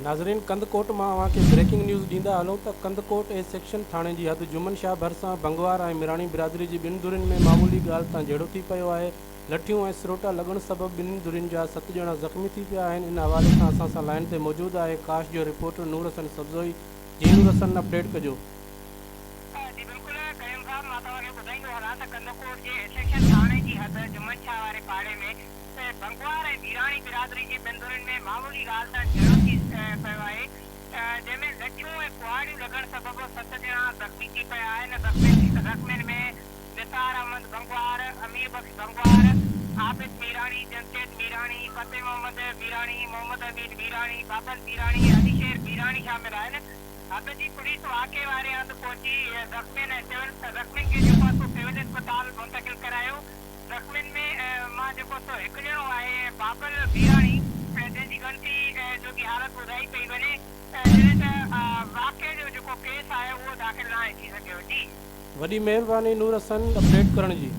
ناظرين ڪنڌڪوٽ مان اوهان کي بريڪنگ نيوز ڏيندا هلون ته ڪنڌڪوٽ اي سيڪشن ٿاڻي جي حد جمن شاهه ڀرسان بنگوار ۽ ميراڻي برادري جي ٻن ڌرين ۾ معمولي ڳالهه تان جهيڙو ٿي پيو آهي لٺيون ۽ سروٽا لڳڻ سبب ٻنهي ڌرين جا ست ڄڻا زخمي ٿي پيا آهن ان حوالي سان اسان سان لائين تي موجود آهي ڪاش جو رپورٽر نور حسن سبزوئي جي نور حسن اپڊيٽ ڪجو. جي بلڪل قيوم صاحب مان توهان کي ٻڌائيندو هلان ته ڪنڌڪوٽ جي اي سيڪشن ٿاڻي جي حد جمن شاهه واري پاڙي ۾ بنگوار ۽ ميراڻي برادري جي ٻن ڌرين ۾ معمولي ڳالهه تان جهيڙو ٿي پيو آهي، جنهن ۾ لٺيون ۽ ڪهاڙيون لڳڻ سبب ست ڄڻا زخمي ٿي پيا آهن، زخمين ۾ نثار احمد بنگوار، امير بخش بنگوار، عابد ميراڻي، جمشيد ميراڻي، فتح محمد ميراڻي، محمد امين ميراڻي، بابل ميراڻي ۽ علي شير ميراڻي شامل آهن. حد جي پوليس واقعي واري هنڌ پهچي زخمين ۽ سول زخمين کي جيڪو آهي سو سول اسپتال منتقل ڪرايو. زخمين ۾ مان جيڪو سو هڪ ڄڻو آهي بابل ميراڻي جنهن جي ڳڻتي جوڳي حالت ٻڌائي پئي وڃي جڏهن ته واقعي جو جيڪو ڪيس آهي اهو داخل ناهي ٿي سگهيو جي. وڏي مهرباني نور حسن اپڊيٽ ڪرڻ جي.